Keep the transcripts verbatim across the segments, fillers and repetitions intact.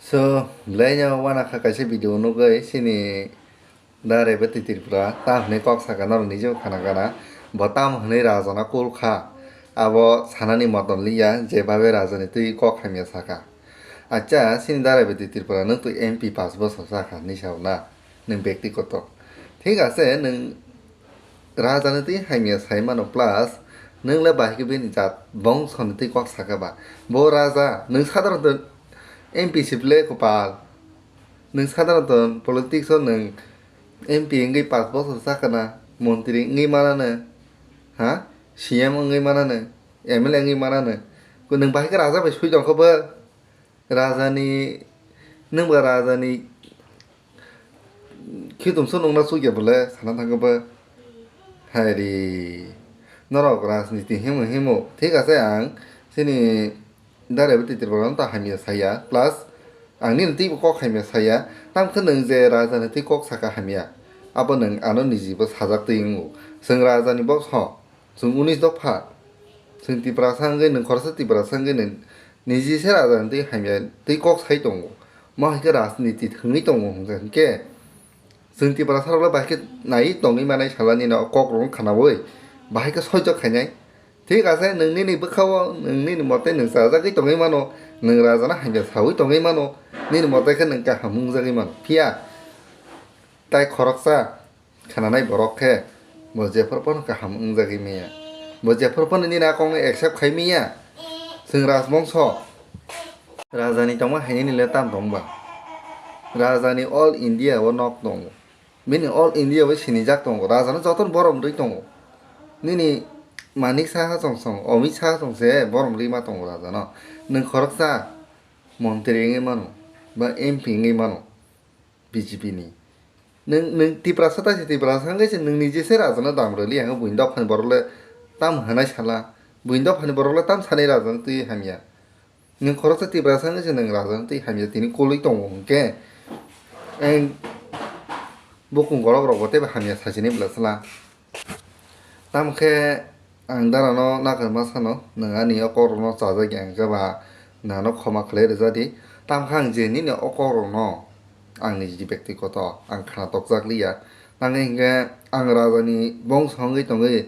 So, belai no uanakha kaisa video nugwi chini da Rebati Tripura tam hinwi kok saka norok nijebo khana gana. Bo tam hinwi rajana kul kha. Abo sanani moton liya je babe rajani twi kok hamya saka. Acha, chini da Rebati Tripura nwng twi M P paanch bosor sakha hinwi sao na nwng byaktigoto. Thik ase, nwng rajani twi hamya sai mano, plus nwng le bahai khe bini jat bongso ni twi kok saka ba. Bo raja, nwng sadharanto M P sip le kopal. Nwng sadharanto politics o nwng M P wngwi paanch bosor sakha na, montri wngwi mana no, ha? C M wngwi mana no, M L A wngwi mana no. Nwng bahai khe raja bai sui tong kha bo. Rajani, nwng ba rajani khitumsa nungna chukya bole sana thangkhe bo. Hairi, norok rajniti himo himo. Thik ase, ang chini da Rebati Tripura no ta hamya saya. Plus, ang nini twibo kok hamya saya. Tamkhe nwng je rajani twi kok saka hamya, abo nwng ano nijibo sajak twi wngo. Chwng rajani bokso. Chwng unis dopha, chwng Tiprasa wngwi nwng khoroksa Tiprasa wngwi nwng niji se raja ni twi hamya twi kok sai tongo. Mo hai khe rajniti thwngwi tongo hwnkha hwnkhe chwng Tiprasa rok le bai khe naiwi tongwi manai sala nini o kok rok khnaui bahai khe soijo khainai. Thik ase, nwng nini bwkha o nwng nini mote nwng chajagwi tongwi mano, nwng raja no hamya saui tongwi mano, nini mote khe nwng kaham wngjagwi mano. Phiya tai khoroksa khnanai borok khe bo jephru phano kaham wngjagwi manya. Bo jephru phano nini a kokno accept khai manya. Chwng rajbongso. Rajani tongma hai nini le tam tong ba? Rajani all India o nok tongo. Bini all India bai sinijak tongo. Rajano jotono borom rwi tongo. Nini Manik Saha tong song, Amit Saha tong se borom rwi ma tongo rajano. Nwng khoroksa montri wngwi mano, ba M P wngwi mano. B J P ni. Nwng, nwng Tiprasa taisi Tiprasa wngkhe se nwng niji se rajano dam rwli, ang buini dophani borok le tam hwnai sala, buini dophani borok le tam sanai rajano twi hamya. Nwng khoroksa Tiprasa wngkhe se nwng rajano twi hamya tini kulwi tongo hwnkhe, ang bukung gorok rokbo teibo hamya sachini bwla sala. Tamo khe ang darano nakarma sano, nwng ani o kokrokno chajak ya hwnkhe ba nano khoma khlai rwja di. Tamo khe ang je nini o kokrokno ang niji byaktigoto ang khna tokjak liya. Tamo khe hwnkhe ang rajani bongso wngwi tongwi,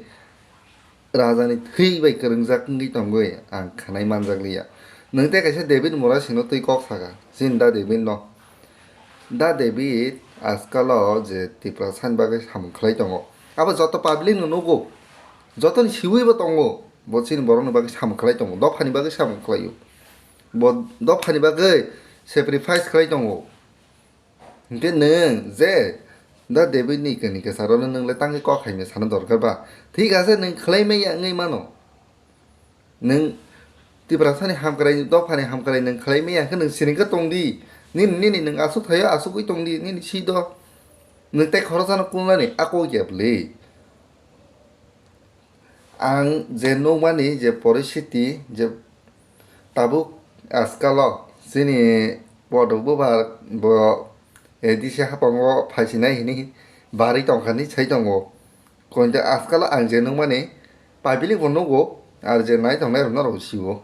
rajani thwi bai kwrwngjak wngwi tongwi ang khnai manjak liya. Nwng tei kaisa David Murasino twi kok saka, chini da David no. Da David askalo je Tiprasani bagwi samung khlai tongo, abo joto public no nugo, jotoni siwi bo tongo, bo chini borokni bagwi samung khlai tongo, dophani bagwi samung khlaio, bo dophani bagwi sacrifice khlai tongo. Hinkhe nwng je da David ni kani kwcharo no nwng le tangwi kok hai mesa no dorkar ba, thik ase nwng khlai maya wngwi mano. Nwng Tiprasani hamkrai, dophani hamkrai nwng khlai maya khe nwng siring khe tong di. Nini, nini nwng aswk thaio, aswkwi tong di, nini si do. Nwng tei khoroksa no kungnani a kok ya bwlwi. Ang je nukmani je poristiti, je tabuk askalo chini bodok bubar bo A D C hapango phaisinai hini barwi tongkha hinwi sai tongo. Kointo askalo ang je nukmani public bo nugo, ar je nai tongnai rok norok sio.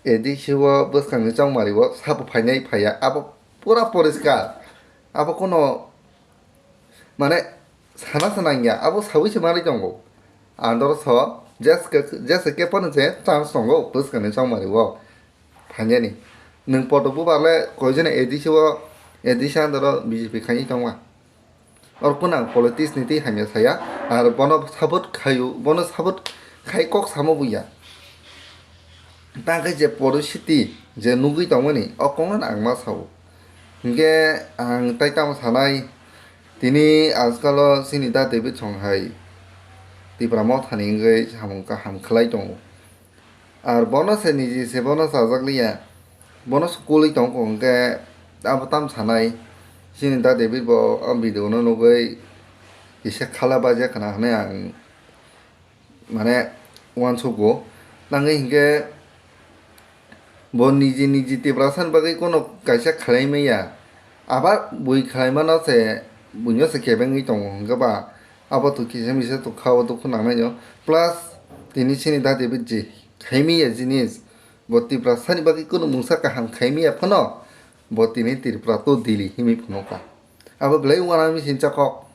A D C o bwskangni chongmari o sabo phainai phaiya, abo pura poriskar. Abo kono, mane, sana se nangya, abo saui se manwi tongo. Andoro so, jesa khe, jesa khe phano je chance tongo bwskangni chongmari o phainani. Nwng poto bubar le koijon A D C o, A D C andoro B J P khaini tongma. Oro phano ang politics ni twi hamya saya, ar bono support khaio, bono support khai kok samo buya. Tangkhe je poristiti je nugwi tongmani, o kokno ang ma sao. Hinkhe ang tai tamo sanai, tini ajkalo chini da David Songhai Tipra Mothani wngwi samung kaham khlai tongo. Ar bono se niji se bono chajak liya, bono se kulwi tong kho, hinkhe abo tam sanai, chini da David bo o video no nugwi kisa khala baja khna hinwi ang mane uansukgo. Tangwi hinkhe bo niji niji Tiprasani bagwi kono kaisa khlai maya. Abo bui khlai mano se, buino se kebengwi tongo hinkhe ba abo to kisa misa to kha o dukhu nangnaino. Plus tini chini da David je khai maya jinis, Bo Tiprasani bagwi kunu mungsa kaham khaimaya phano bo tini Tripura to Delhi himwi phunukha. Abo belai uanang misingcha kok.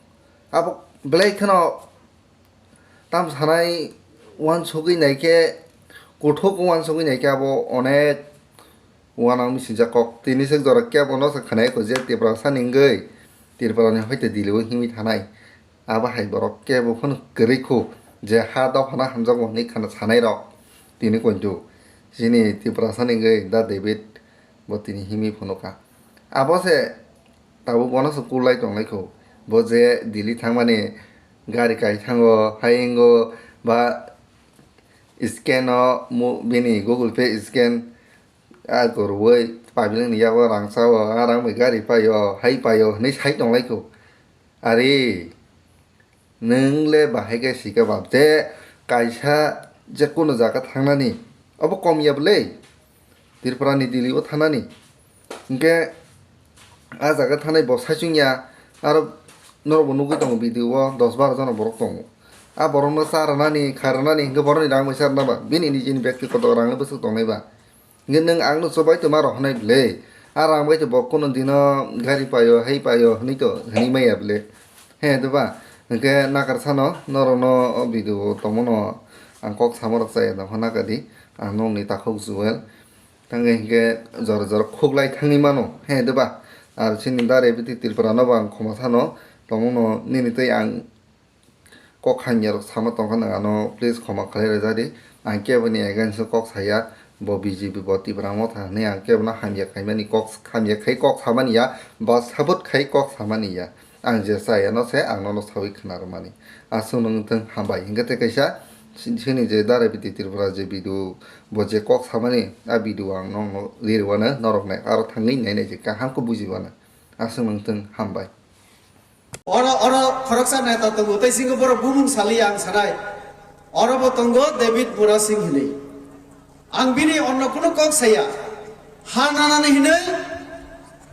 Abo belai kheno tam sanai uansugwi naikhe, kuthuk uansugwi naikhe abo onek uanang misingcha kok. Tini swk jora kebo no se khwnai kho je Tiprasani wngwi Tripurani hoite Delhi o himwi thanai. Abo hai borok kebo phano kwrwi khu je ha dophano hamjakgo hwnwi khana sanai rok tini koitu chini Tiprasani wngwi Da David bo tini himwi phunukha. Abo se tabuk bono se kulai tonglai khu. Bo je Delhi thangmani gari kai thango, hai wngo ba scan o mu-, bini Google Pay scan a kwrwi public ni yago rang sao, a rang bai gari paio, hai paio hwnwi sai tonglai khu. Ari, nwng le bahai khe sika ba je kaisa je kuno jaga thangnani, obo kom ya bwle? Tripura ni Delhi o thangnani. Hinkhe a jaga thangnai bo saichung ya, aro norok bo nugwi tongo video o dos baro jona borok tongo. A borok no cha rwnani, kha rwnani hinkhe borok ni rang bai cha rwna ba, bini nijini byaktigoto rang le bwswk tongnai ba. Hinkhe nwng ang no chubai tongma rok hwnwi bwle? A rang bai to bo kuno dino gari paio, hai paio hwnwi to hwnwi maya bwle? He, diba? Hinkhe nakar sano norok no o video o tongma no ang kok sama rok chaya tongkha naka di. Ang nokni takhuk Joel. Tangwi hinkhe jora jora khuklai thangwi mano. He, diba? Ar chini Da David Tripura no bo ang khoma sano tongma no nini tei ang kok hamya rok sama tongkha nwng ano please khoma khlai rwjak di. Ang kebo ni against o kok saya, bo B J P bo Tipra Motha hwnwi ang kebo no hamya khaimani kok, hamya khai kok samani ya, ba support khai kok samani ya. Ang je chaya no se ang nono sawi khna rwmani. Aswk nwng thung hambai. Hinkhe tei kaisa si-, sini je Da David Tripura je video bo je kok samani a video ang nokno ri rwano norok nai aro thangwi nai nai je kaham khe buji bana. Aswk nwng thung hambai. Oro, oro khoroksa neta tongo, tei singo borok bumung sali ang sanai. Oro bo tongo David Murasing hinwi. Ang bini onno kunu kok saya. Ha nanani hinwi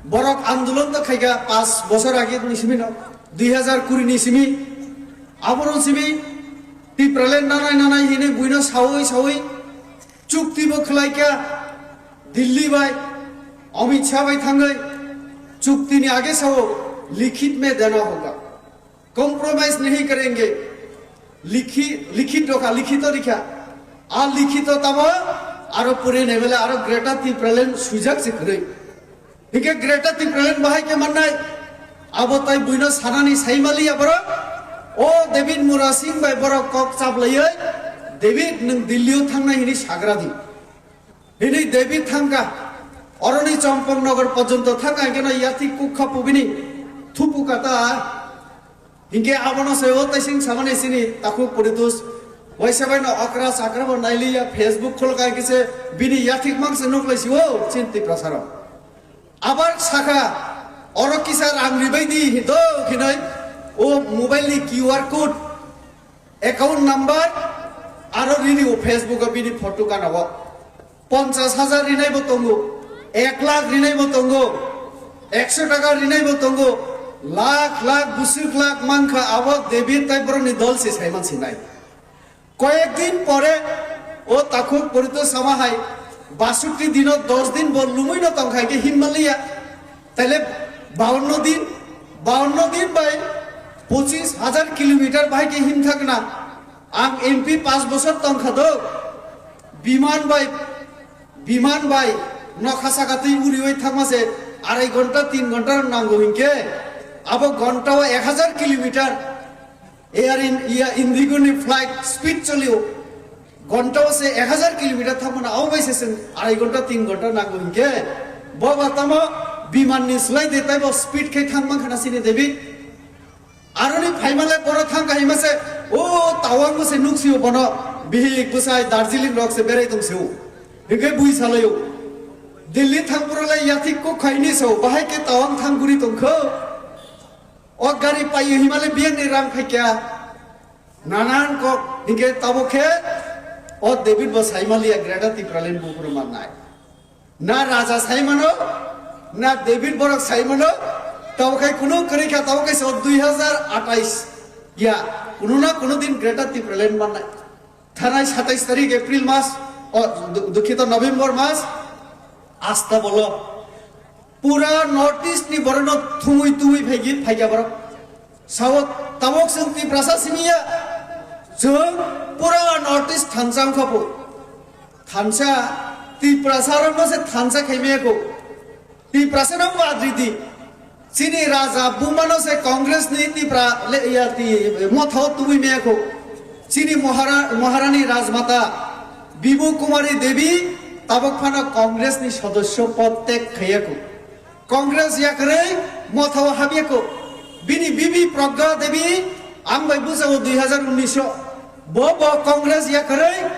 borok andolon to khaika pas bosor age ni simi no, dui hazar kuri ni simi. Abono simi Tipraland nanai nanai hinwi buino sawi sawi chukti bo khwlaikha. Delhi bai Amit Shah bai thangwi chukti ni age sao likhit mein dena hoga. Compromise nahi karenge. Likhi-, likhit rokha, likhito rikha. A likhito tamo aro puri nebele aro Greater Tipraland sujak se kwrwi. Hingke Greater Tipraland bahai ke mannai. Abo tai buino sanani saimali ya borok. O David Murasing bai borok kok chaplaioi. David nwng Delhi o thangnai hini sagra di. Hini David thangka. Oroni Chompong Nogor porjonto thangka hingke no yathik kukha pubini thupu kata. Hingke abono se o taising samani sini takhuk poritus. Waisa bai no okra sakra bo nailiya Facebook khulka kise bini yathik mang se nuklai si o chinti prasaro. Abar saka oro kisa rang ribai di do hinoi o mobile ni Q R code, account number aro rini o Facebook o bini photo kana o. Ponchas hajar rinai bo tongo, ek lakh rinai bo tongo, ekso taka rinai bo tongo, lakh lakh busuk lakh mankha abo David tai borok ni dol se saiman sinai. Koyek din pore o takhuk porito sama hai basutti dino dos din bo lumui no tongkha ke himmaliya. Tele bawanno din, bawanno din bai pochis hajar kilometer bahai ke him thakna. Ang M P pas bosor tongkha do. Biman bai, biman bai nokha saka twi uriwi thangma se arai gonta, tin gonta nango hinkhe abo gonta o ek hajar kilometer. Air in, iya Indigo ni flight speed cholio. Gonta o se ek hajar kilometer thangmana, abo bai se chwng arai gonta, tin gonta nango hinkhe. Bo ba tamo biman ni slai de taibo speed khe thang mankha na sini debi. Aroni phaimale boro thang kahima se, o Tawang bo se nuksio bono bihik bwsai Darjeeling rok se berai tong se o. Hinkhe bui salai o. Delhi thang pura lai yathik kok khaini se o, bahai khe Tawang thang guri tongkho. O gari paio himale biyang ni rang phaikya. Nanan kok hingke tabo khe o David bo saimaliya Greater Tipraland buphuru mannai. Na raja saimano, na David borok saimano, tabo khai kunu kwrwi kha tabo khai so dui hazar atais ya, kunu na kunu din Greater Tipraland mannai. Thanai satais tarik April mas, O, du-, dukhito, November mas, asta bolo. Pura North East ni borokno thumui thumui phaigi, phaikya borok. Sao tabok chwng Tiprasa simiya, chwng pura North East thansa wngkha po. Thansa, Tiprasa rokno se thansa khaimaya ko. Tiprasa no bad ridi. Chini raja bumano se Congress ni Tipra le, ya, ti, mothao tubui maya ko. Chini Mohara-, Maharani Rajmata Bibu Kumari Devi tabok phano Congress ni sodosyo pod tag khaiya ko. Congress yakarwi mothao habya ko. Bini bibi Pragya Devi ang bai bujao dui hazar unnish o. Bo bo Congress yakarwi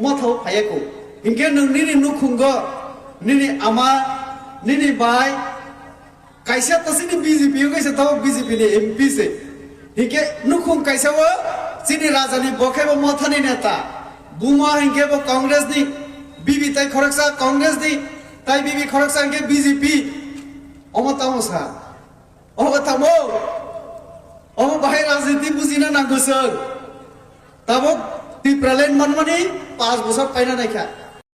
mothao phaiya ko. Hinkhe nwng nini nukhungo, nini ama, nini bai, kaisa to chini B J P o kaisa tabok B J P ni M P se. Hinkhe nukhung kaisa o chini raja ni bo khe bo mothani neta. Buma hinkhe bo Congress ni, bibi tai khoroksa Congress ni, tai bibi khoroksa hinkhe B J P. Omo tamo sa. Omo tamo. Omo bahai rajniti bujina nanggo sir. Tabok Tipraland manmani panch bosor paina naikha.